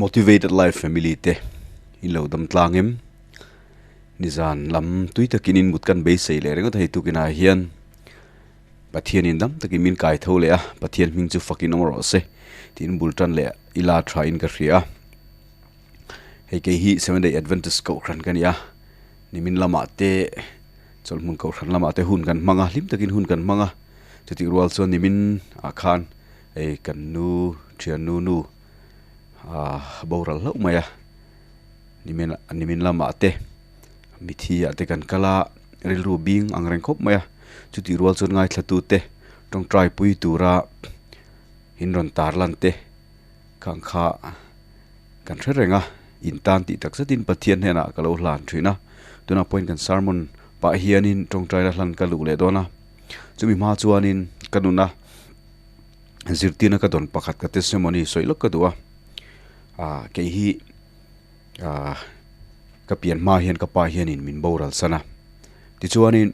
Motivated Life Family te in lo dam tlang em? Nizan lam tui takin in mut kan beisei leh ringawt a hei tukinah hian Pathian in dam takin min kai tho leh a, Pathian hming chu fakin awm rawh se tiin bul tan leh ila tha in ka hria a. Hei kei hi Seventh Day Adventist Kohhran ka ni a, nimin lamah te chawlhmun Kohhran lamah te hun kan hmang a, hlim takin hun kan hmang a, chutih rual chuan nimin ah khan hei kan nu thiannu nu ah boral hlauh mai a, nimin nimin lamah te mithi ah te kan kal a, rilru bing ang reng khawp mai a, chutih rual chuan ngaithla tu te tawngtai pui tura in rawn tar lan te. Khang kha kan hre reng a, in tan tih tak zetin Pathian hnenah ka lo hlan thin a, tunah pawhin kan sermon pah hianin tawngtaina hlan ka luh leh dawn a, chumi hma chuanin ka nuna zirtirna ka dawn pakhat ka testimony sawi lawk ka duh a, ah kei hi ah ka pian hma hian ka pa hianin min boral san a, tichuanin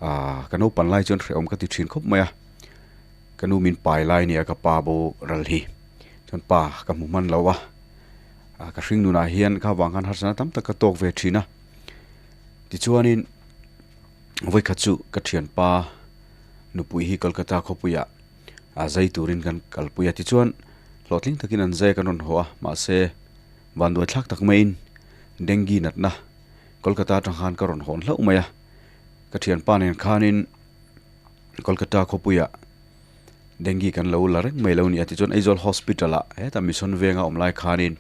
ah ka naupang lai chuan hrehawm ka ti thin khawp mai a. Ka nu min pai lai nia ka pa bo ral hi chuan pa ka hmu hman lo a, ka hring nunah hian kha vang khan harsatna tam tak ka tawk ve thin a. Tichuanin vawikhat chu ka thianpa nupui hi Kolkata khawpuiah a zai turin kan kalpui a, tichuan hlawhtling takin an zai a kan rawn haw a, mahse vanduai thlak tak maiin dengue natna Kolkata atang khan ka rawn hawn hlauh mai a, ka thianpa nen khanin. Kolkata khawpuiah dengue kan lo la reng mai lo ni a tichuan Aizawl hospital ah hetah mission venga awm lai khanin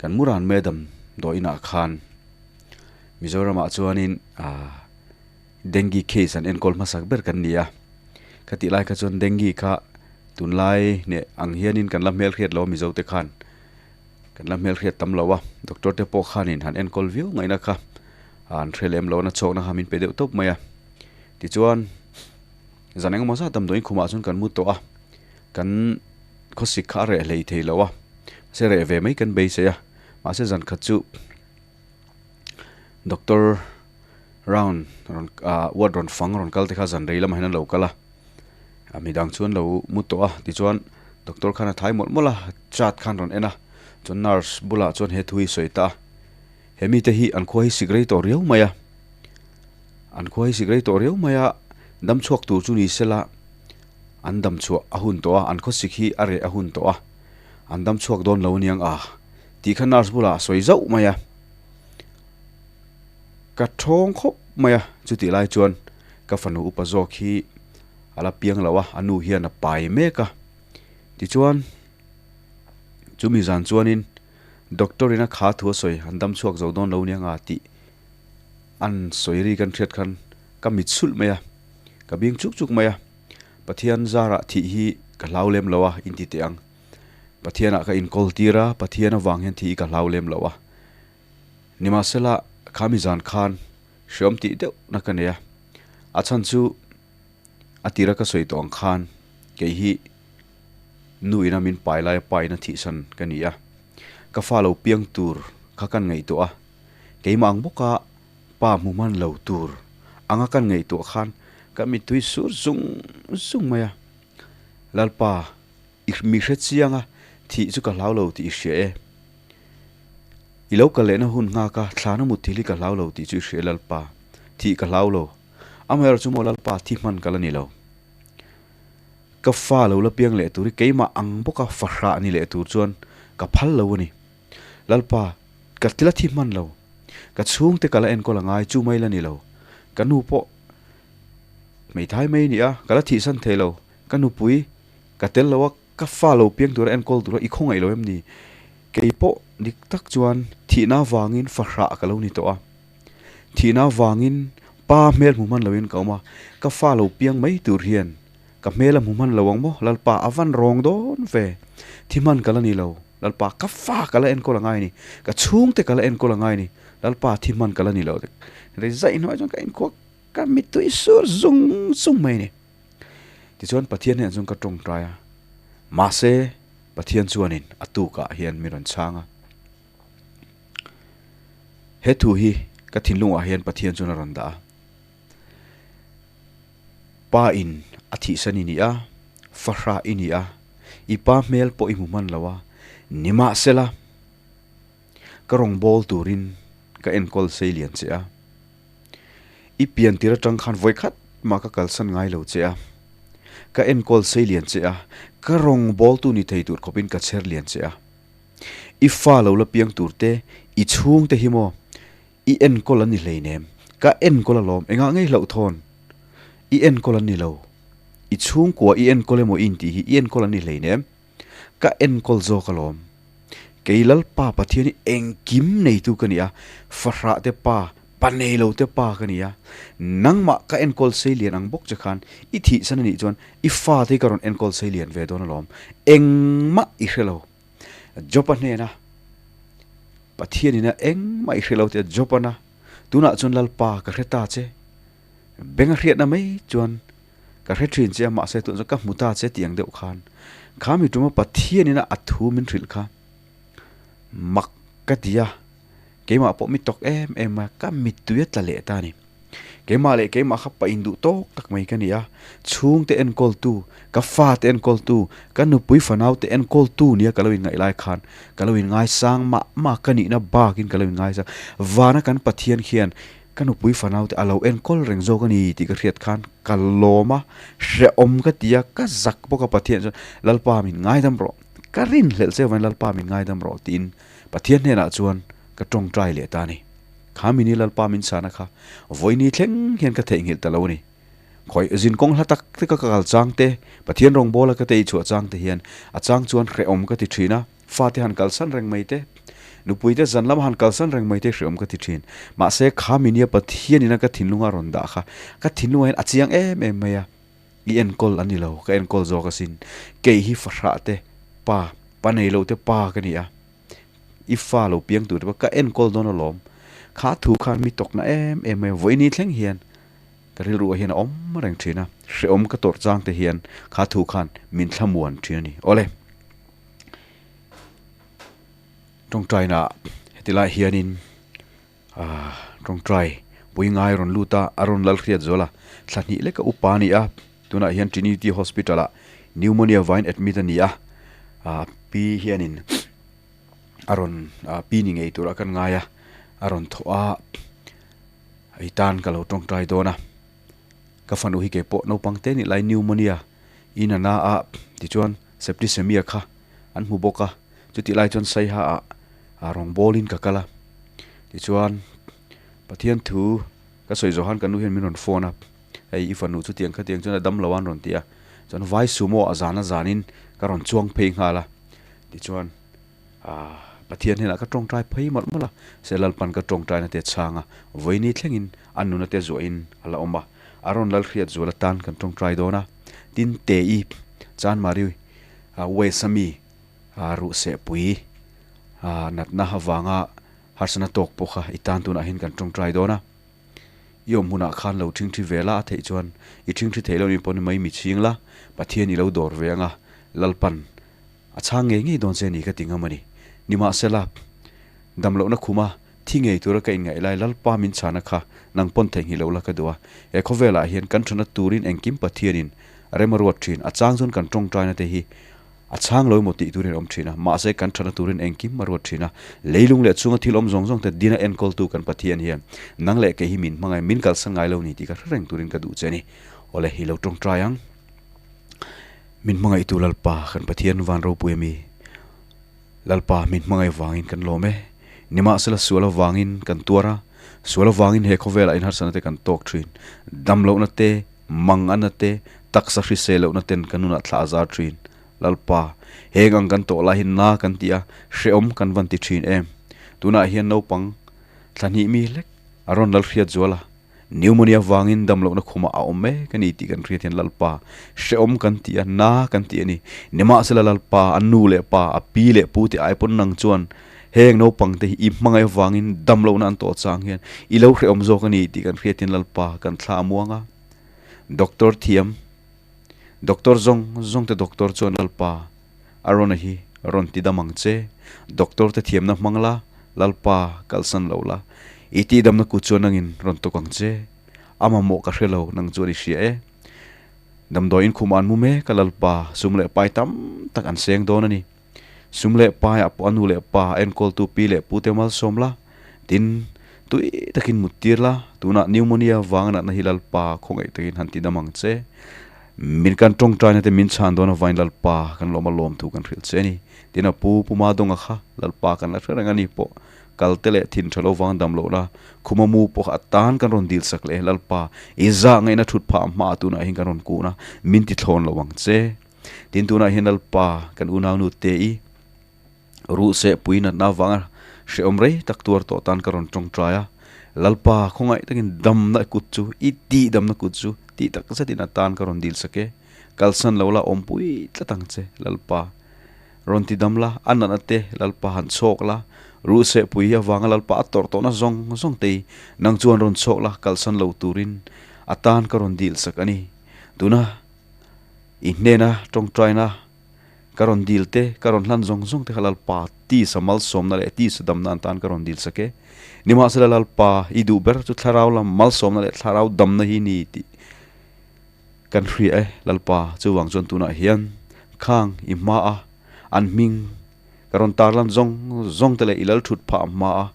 kan Muran Madam dawinah khan Mizoramah chuanin ah dengue case an enkawl hmasak ber kan ni a khatih lai kha chuan dengue kha tunlai neh ang hianin kan la hmelhriat lo a Mizo te khan kan la hmelhriat tam lo a doctor te pawh khanin han enkawl viau ngaihna kha an hre lem lo a na chhawkna kha min pe deuh tawp mai a. Tichuan, zan engemaw zat damdawiin khumah chuan kan mu tawh a, kan khawsik kha a reh hlei thei lo a, mahse reh ve mai kan beisei a, mahse zan khat chu doctor round rawn ah ward rawn fang rawn kal te kha zan rei lamah hian an lo kal a, a midang chu an lo mu tawh a, tichuan doctor khan a thai mawlh mawlh a, chart khan rawn en a, chuan nurse bulah chuan he thu hi sawi ta a, he mite hi an khua hi sik rei tawh riau mai a. An khua hi sik rei tawh riau mai a, dam chhuak tur chu ni sela an dam chhuah a hun tawh a, an khawsik hi a reh a hun tawh a, an dam chhuak dawn lo aniang a tih kha nurse bulah a sawi zauh mai a, ka thawng khawp mai a, chutih lai chuan ka fanu upa zawk hi a la piang lo a, a nu hian a pai mek a, tichuan chumi zan chuanin doctor in a kha thu a sawi an dam chhuak zo dawn lo aniang a tih. An sawi ri kan hriat khan ka mit sulh mai a, ka bing chuk chuk mai a, Pathian zarah thih hi ka hlau lem lo a inti teh ang. Pathianah ka inkawl tir a, Pathian avang hian thih hi ka hlau lem lo a. Nimahsela, khami zan khan hreawm tih deuh na ka nei a, a chhan chu a tira ka sawi tawh ang khan kei hi nu ina min pai laia pa ina thihsan ka ni a, ka fa lo piang tur kha kan ngaihtuah a, Keimah ang bawka pa hmu hman lo tur anga kan ngaihtuah khan ka mittui sur zung zung mai a. Lalpa, i mi hre chiang a, thih chu ka hlau lo tih i hria e. I lo kal lehna hun nghak a, thlana mut thil hi ka hlau lo tih chu i hria e Lalpa, thih ka hlau lo. Amaherawhchu chu maw Lalpa, thi hman ka la ni lo. Ka fa lo la piang leh tur hi keimah ang bawka fahrah ni leh tur chuan ka phal lo a ni. Lalpa, ka tila thi hman lo. Ka chhungte ka la enkawl a ngai, chu mai la ni lo. Ka nu pawh hmeithai mai a ni a, ka la thihsan thei lo. Ka nupui ka tel lo a, ka fa lo piang tura enkawl tura i khawngaih lo em ni? Kei pawh dik tak chuan thihna avangin fahrah ka lo ni tawh a. Thihna avangin pa hmel hmu hman loin ka awm a, ka fa lo piang mai tur hian ka hmel a hmu hman lo ang maw? Lalpa a van rawng dawn ve. Thi hman ka la ni lo. Lalpa ka fa ka la enkawl a ngai ni, ka chhungte ka la enkawl a ngai ni, Lalpa thi hman ka la ni lo rei zaih hnuai chuan ka inkhua ka mittui sur zung zung mai a ni. Tichuan Pathian hnenah chuan ka tawngtai a, mahse Pathian chuanin a tukah hian min rawn chhang a. He thu hi ka thinlungah hian Pathian chuan a rawn dah a. Pa in a thihsan i ni a, fahrah i ni a, i pa hmel pawh i hmu hman lo a, nimahsela. Ka rawngbâwl tûrin ka enkawl sei lian che a. I pian tir aṭang khân vawi khat mah ka kalsan ngai lo che a. Ka enkawl sei lian che a, ka rawngbâwltu ni thei tûr khawpin ka chher lian che a. I fa lo la piang tûr te, i chhûngte hi maw i enkawl an ni hleinem? Ka enkawl alawm, engah ngei hlauhthawn i enkawl an ni lo. I chhûngkua i enkawl emaw i intih hi i enkawl an ni hleinem? Ka enkawl zawk alawm. Kei Lalpa Pathian hi engkim neitu ka ni a, fahrah te pa, pa nei lo te pa ka ni a. Nangmah ka enkawl sei lian ang bawk che khan i thihsan a nih chuan i fate hi ka rawn enkawl sei lian ve dawn alawm. Engmah i hre lo. Job-a hnena Pathianina engmah i hre lo tia Job-ana tunah chuan Lalpa ka hre ta che. Benga hriatna mai chuan Ka hre thin che a, mahse tun chu ka hmu ta che tih ang deuh khan kha mi tuma Pathianin a thu min hrilh kha mak ka ti a, keimah pawh mi tawk em em a, ka mittui a tla leh ta a ni. Keimah leh keimah kha paih induh tawk tak mai ka ni a, chhungte enkawltu, ka fate enkawltu, ka nupui fanaute enkawltu nia ka lo inngaih lai khan ka lo inngaisang mah mah ka nihna bakin ka lo inngaisang. Vana kan Pathian khian Ka nupui fanaute a lo enkawl reng zawk a ni tih ka hriat khan ka lawm a, hrehawm ka ti a, ka zak bawk a Pathian chuan Lalpa min ngaidam rawh, ka rinhlelh che avangin Lalpa min ngaidam rawh tiin Pathian hnenah chuan ka tawngtai leh ta a ni. Kha mini Lalpa min chhana kha vawiini thleng hian ka theihnghilh ta lo a ni. Khawi zin kawng hla tak tak a ka kal chang te, Pathian rawngbawla ka tei chhuah chang te hian a chang chuan hrehawm ka ti thin a, Fate han kalsan reng mai te, nupuite zan lama han kalsan reng mai te hreawm ka ti thin. Mahse, kha minia Pathianin a ka thinlunga rawn dah kha, ka thinlungah hian a chiang em em mai a. I enkawl a ni lo, ka enkawl zawk asin. Kei hi fahrah te pa, pa nei lo te pa ka ni a. I fa lo piang tur te pawh ka enkawl dawn alawm. Kha thu khan mi tawkna em em mai a, vawiini thleng hian ka rilruah hian a awm reng thin a. Hreawm ka tawrh chang te hian kha thu khan min thlamuan thin a ni. Awle. Tawngtaina heti lai hianin ahh tawngtai pui ngai rawn lut a, a rawn lal hriat zual a, thla hnih leka upa a ni a, tunah hian Trinity Hospital ah pneumonia vain admit a ni a, ahh pi hianin a rawn ah pi ni ngei turah kan ngai a, a rawn thawh a, hei tan ka lo tawngtai dawn a, ka fanu hi keipawh naupang te nih lai pneumonia in a na a tichuan septicemia kha an hmu bawk a, chutih lai chuan Saiha ah ah rawn bawlin ka kal a, tichuan Pathian thu ka sawi zawh han ka nu hian min rawn phone a, hei i fanu chutiang khatiang chuan a dam lo a an rawn ti a, chuan vai sumo a zan a zanin ka rawn chuang phei nghal a, tichuan ah Pathian hnenah ka tawngtai phei mawlh mawlh a, se Lalpan ka tawngtaina te a chhang a, vawiini thlengin a nuna te zuahin a la awm a, a rawn Lalhriat zual atan kan tawngtai dawn a, tin Te-i Chanmari West a mi ruhsehpui natna avanga harsana tawk pawh kha i tan tunah hian kan tawngtai dawn a. I awm hunah khan lo thingthi ve la a theih chuan i thingthi theih loh ni pawh ni mai mi chhing la, Pathian i lo dawr ve anga Lalpan a chhang ngei ngei dawn che ni ka ti ngam a ni. Nimahsela, damlohna khuma thi ngei tura ka inngaih lai Lalpa min chhana kha nang pawn theihnghilh lo la ka duh a. He khawvelah hian kan thana turin engkim Pathianin a rem a ruat thin. A chang chuan kan tawngtaina te hi a chhang lo emaw tih turin a awm thin a, mahse kan thana turin engkim a ruat thin a. Leilung leh chunga thil awm zawng zawng te dina enkawltu kan Pathian hian nang leh kei hi min hmangaih, min kalsan ngai lo ni tih ka hre reng turin ka duh che a ni. Awle, i lo tawngtai ang. Min hmangaihtu Lalpa kan Pathian van ropui a mi. Lalpa min hmangaih vangin kan lawm e. Nimahsela sual avangin kan tuar a, sual avangin he khawvelah inharsatna te kan tawk thin. Damlohna te, manganna te, taksa hrisel lohna ten kan nunah thla a zar thin. Lalpa, heng ang kan tawh lai hi na kan ti a, hrehawm kan van ti thin em. Tunah hian naupang thla hnih mi hlek a rawn lal hriat zual a. Pneumonia vangin damlohna khumah a awm mek a ni tih kan hriat hian Lalpa hrehawm kan ti a, na kan ti a ni. Nimahsela Lalpa, a nu leh pa, a pi leh pu te ai pawn nang chuan heng naupang te hi i hmangaih avangin damlohna an tawh chang hian i lo hrehawm zawk a ni tih kan hriat hian Lalpa kan thla a muang a. Doctor thiam, Doctor zawng zawng te doctor chuan Lalpa a rawn a hi rawn ti dam ang che. Doctor te thiamna hmang la, Lalpa kalsan lo la. I tihdamna kut chuan nangin rawn tuk ang che. A mamawh ka hre lo, nang chuan i hria e. Damdawiin khumah an mu mek a, Lalpa sum leh pai tam tak an seng dawn a ni. Sum leh paiah pawh a nu leh pa a enkawltu pi leh pu te malsawm la, tin, tui takin mut tir la, tunah pneumonia vanga natna hi Lalpa khawngaih takin han ti dam ang che. Min kan tawngtaina te min chhan dawn avain Lalpa kan lawm a lawm thu kan hrilh che a ni. Tin a pu Pu Madonga kha Lalpa kan la hre reng a ni pawh kal te leh thin tha lo vang dam loh la, khuma mu pawh kha a tan kan rawn dil sak leh Lalpa i zah ngaihna thut phah hmaah tunah hian kan rawn kun a, min ti thlawn lo ang che. Tin tunah hian Lalpa kan unaunu te i ruh seh pui natna avanga hrehawm rei tak tuar tawh tan ka rawn tawngtai a, Lalpa khawngaih takin damna kut chu i tih damna kut chu tih tak zetin a tan ka rawn dil sak e, kalsan lo la awmpui tlat ang che Lalpa rawn ti dam la, a natna te Lalpa han chhawk la, ruh seh pui avanga Lalpa a tawrh tawhna zawng zawng te i nang chuan rawn chhawk la kalsan lo turin a tan ka rawn dil sak a ni. Tuna. I hnena tawngtaina ka rawn dil te, ka rawn hlan zawng zawng te kha Lalpa tisa malsawmna leh tisa damna an tan ka rawn dil sak e. Nimahsela Lalpa, i duh ber chu thlarau lam malsawmna leh thlarau damna hi ni tih kan hria e. Lalpa, chuvang chuan tunah hian khang i hmaa an hming Ka rawn tarlan zawng zawng te leh i lal thut phah hma a,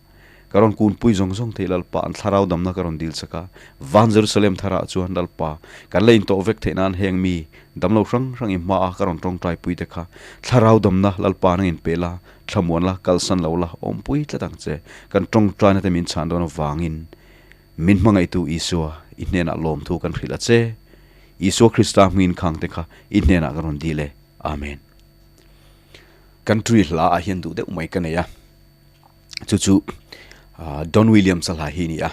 ka rawn kunpui zawng zawng te i Lalpa an thlarau damna ka rawn dil chak a. Van Jerusalem tharah chuan Lalpa, kan la intawh vek theih nan heng mi damlo hrang hrang i hma a ka rawn tawngtai pui te kha thlarau damna Lalpa nang inpe la, thlamuan la, kalsan lo la, awmpui tlat ang che. Kan tawngtaina te min chhan dawn avangin min hmangaihtu Isua i hnenah lawmthu kan hrilh a che. Isua Krista hmingin khang te kha i hnenah ka rawn dil e. Amen. Country hla ah hian duh deuh mai ka nei a, chu chu Don Williams a hla hi a ni a,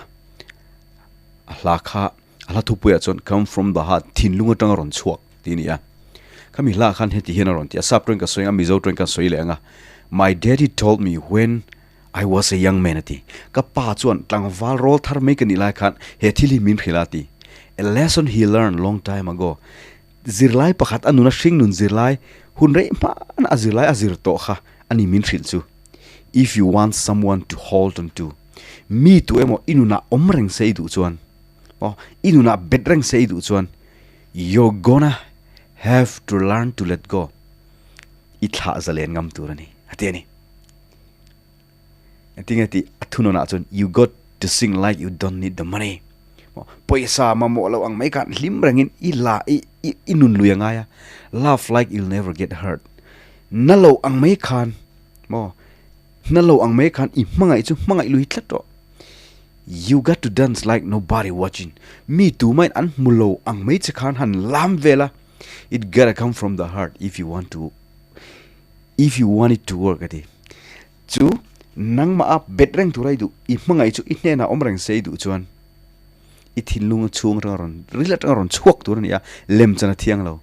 a hla kha a hla thupuiah chuan come from the heart thinlung atanga rawn chhuak tih a ni a, khami hla ah khan heti hian a rawn ti a, sap tawngin ka sawi ang a Mizo tawngin ka sawi leh ang a, my daddy told me when I was a young man a ti, ka pa chuan tlangval rawl thar mai ka nih lai khan he thil hi min hrilh a ti, a lesson he learned long time ago. Zirlai pakhat a nuna hringnun zirlai hun rei hmana a zirlai a zir tawh kha a ni min hrilh chu. If you want someone to hold on to, mi tu emaw i nunah awm reng se i duh chuan, aw, i nunah bet reng se i duh chuan, you're gonna have to learn to let go, i thlah zalen ngam tur a ni, a ti a ni. Engtin nge tih a thunawnah chuan you got to sing like you don't need the money. Pawisa mamawh loh ang mai khan hlim rengin i la i i nun lui a ngai a. Laugh like you'll never get hurt. Na lo ang mai khan maw na lo ang mai khan i hmangaih chu hmangaih lui tlat rawh. You got to dance like nobody watching. Mi tumahin an hmu lo ang mai che khan han lam vel a. It gotta come from the heart if you want to if you want it to work a ti. Chu nangmah a bet reng tura i duh, i hmangaih chu i hnenah awm reng se i duh chuan i thinlung chhung atanga rawn ril atanga rawn chhuak tur a ni a, lem chan a thiang lo.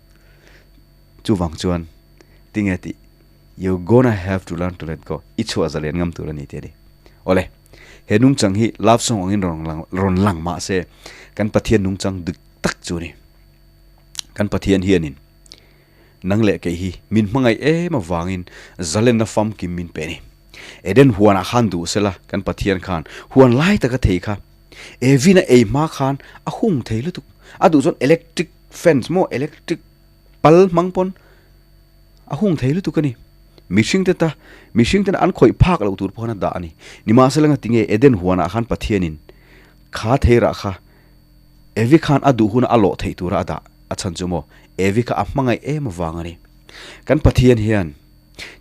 Chuvang chuan tinge tih you gonna have to learn to let go, i chhuah zalen ngam tur a ni tih a ni. Awle, he nungchang hi love song angin rawn lang rawn lang mah se kan Pathian nungchang dik tak chu a ni. Kan Pathian hianin. Nang leh kei hi min hmangaih em avangin zalenna famkim min pe a ni. Eden huanah khan duh sela kan Pathian khan huan lai taka thei kha Evina ei hma khan a hung thei lutuk. A duh chuan electric fence maw electric pal hmang pawn a hung thei lutuk a ni. Mihring te ta mihring tena an khawih phak loh tur pawh khan a dah a ni. Nimahsela ngatinge Eden huanah khan Pathianin kha thei rah kha Evi khan a duh huna a lawh theih tura a dah a chhan chu maw? Evi kha a hmangaih em avang a ni. Kan Pathian hian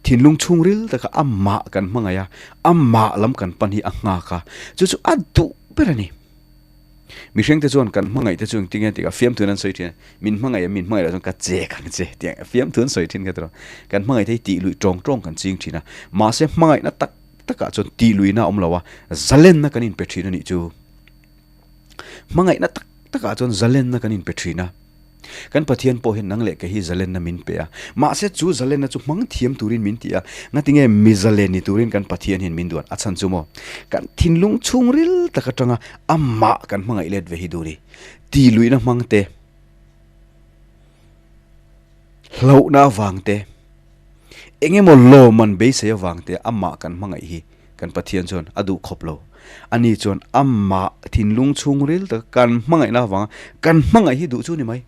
thinlung chhungril taka amah kan hmangaih a, amah lam kan pan hi a nghak a, chu chu a duh ber a ni. Mihring te chuan kan hmangaih te chu engtin nge tih ka fiamthu an sawi thin a, min hmangaih a, min hmangaih loh chuan ka che kan che tih ang fiamthu an sawi thin kha tiraw. Kan hmangaih te hi tih luih tawng tawng kan ching thin a, mahse hmangaihna tak takah chuan tih luihna a awm lo a, zalenna kan inpe thin a nih chu. Hmangaihna tak takah chuan zalenna kan inpe thin a. Kan Pathian pawh hian nang leh kei hi zalenna min pe a. Mahse chu zalenna chu hmang thiam turin min ti a. Ngatinge mi zalen ni turin kan Pathian hian min duan a chhan chu maw? Kan thinlung chhungril tak atanga amah kan hmangaih let ve hi duh ni. Ti luihna hmang te, hlauhna avang te, eng emaw lawm an beisei avang te amah kan hmangaih hi Kan Pathian chuan a duh khawp lo. Ani chuan amah thinlung chhungril taka kan hmangaihna avanga kan hmangaih hi duh chu ni mai.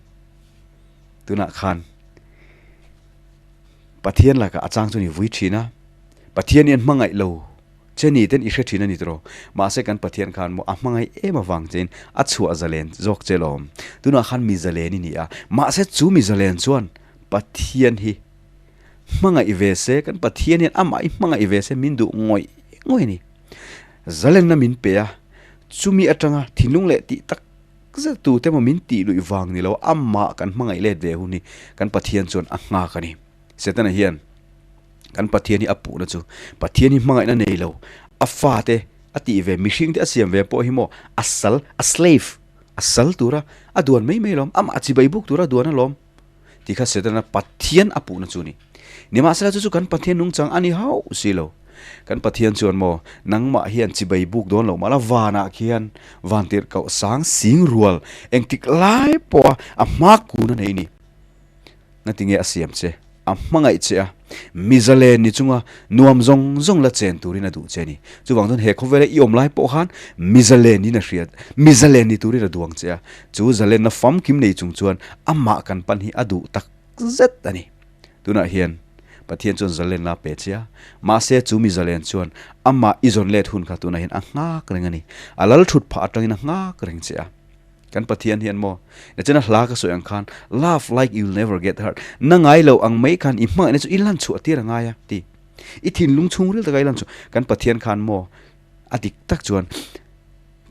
Tunah khan Pathian lakah a chang chu ni vui thin a, Pathian hian hmangaih lo che ni ten i hre thin a ni tawh. Mahse kan Pathian khan maw a hmangaih em avang chein a chhuah zalen zawk che lawm. Tunah khan mi zalen i ni a, mahse chu mi zalen chuan Pathian hi hmangaih ve se, kan Pathian hian amah hi hmangaih ve se min duh ngawih ngawih a ni. Zalenna min pe a, chumi atanga thinlung leh tih tak zet tu te maw min tih luih vang ni lo, amah kan hmangaih let ve hun hi kan Pathian chuan a nghak a ni. Setana hian kan Pathian hi a puhna chu Pathian hi hmangaihna nei lo, a fate a tih ve, mihring te a siam ve pawh hi maw a sal, a slave, a sal tura a duan mai mai alawm, amah chibai buk tura a duan alawm tih kha Setana Pathian a puhna chu a ni. Nimahsela chu chu kan Pathian nungchang a ni hauh si lo. Kan Pathian chuan maw nangmah hian chibai buk dawn loh mahla vanah khian vantirhkoh sang sing rual engtik lai pawha a hma kun a nei ni. Ngatinge a siam che? A hmangaih che a, mi zalen ni chunga nuam zawng zawng la chen turin a duh che a ni. Chuvang chuan he khawvela i awm lai pawh khan mi zalen in a hriat, mi zalen ni turin a duang che a. Chu zalenna famkim nei chung chuan amah kan pan hi a duh tak zet a ni. Tunah hian Pathian chuan zalenna a pe che a, mahse chu mi zalen chuan amah i zawn let hun kha tunah hian a nghak reng a ni. A lal thut phah atangin a nghak reng che a. Kan Pathian hian maw? Nichina hla ka sawi ang khan, Love like you'll never get hurt, na ngai lo ang mai khan i hmangaihna chu i lan chhuah tir a ngai a, ti. I thinlung chhungril taka i lan chhuah. Kan Pathian khan maw? A dik tak chuan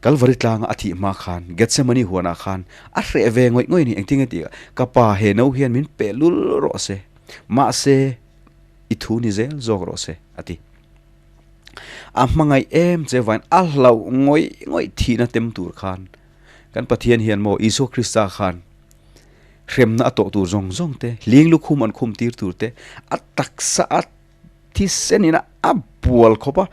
Kalvari tlanga a thih hma khan, Gethsemane huanah khan a hreh ve ngawih ngawih a ni. Engtin nge tih? Ka pa he no hian min peh lul rawh se, mahse i thu ni zel zawk rawh se, a ti. A hmangaih em che vain a hlauh ngawih ngawih thihna tem tur khan kan Pathian hian maw Isua Krista khan hremna a tawh tur zawng zawng te, hling lukhum an khum tir tur te, a taksa a thisen ina a bual khawp a,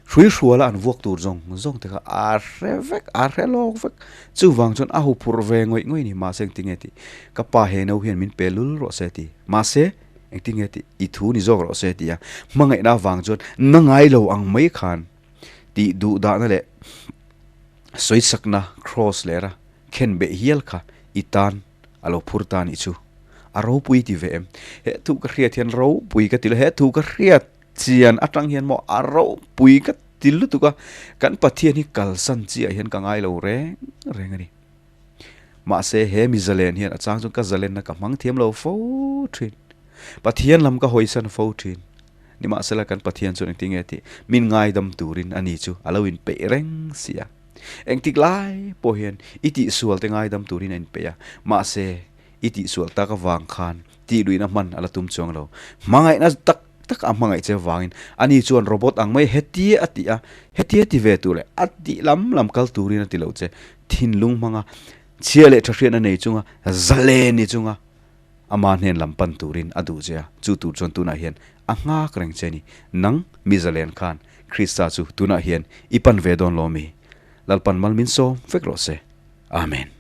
hrui hruala an vuak tur zawng zawng te kha a hre vek, a hre lawk vek. Chuvang chuan a huphurh ve ngawih ngawih a ni. Mahse engtinge tih? Ka pa he no hian min pe lul rawh se ti. Mahse. Engtin nge tih i thu ni zawk rawh se ti a, hmangaihna avang chuan na ngai lo ang mai khan tih duh dahna leh sawisakna cross lera khen beh hial kha i tan a lo phur ta nih chu. A ropui ti ve em? He thu ka hriat hian ropui ka ti lo, he thu ka hriat chian atang hian maw a ropui ka ti lutuk a, kan Pathian hi kalsan chiah hian ka ngai lo reng reng a ni. Mahse, he mi zalen hian a chang chuan ka zalenna ka hmang thiam lo fo thin. Pathian lam ka hawisan fo thin. Nimahsela kan Pathian chuan engtin nge tih min ngaidam turin a ni chu a lo inpeih reng si a. Engtik lai pawh hian i tihsual te ngaidam turin a inpeih a. Mahse, i tihsual tak avang khan tihluihna hman a la tum chuang lo. Hmangaihna tak tak a hmangaih che avangin ani chuan robot ang mai hetia a tih a, hetia ti ve tur leh a tih lam lam kal turin a ti lo che. Thinlung hmanga chhia leh tha hriatna nei chunga zalen ni chunga ama hnen lam pan turin a duh che a, chu tur chuan tunah hian a nghak reng che a ni. Nang mi zalen khan Krista chu tunah hian i pan ve dawn lo mi? Lalpan mal min sawm vek rawh se. Amen.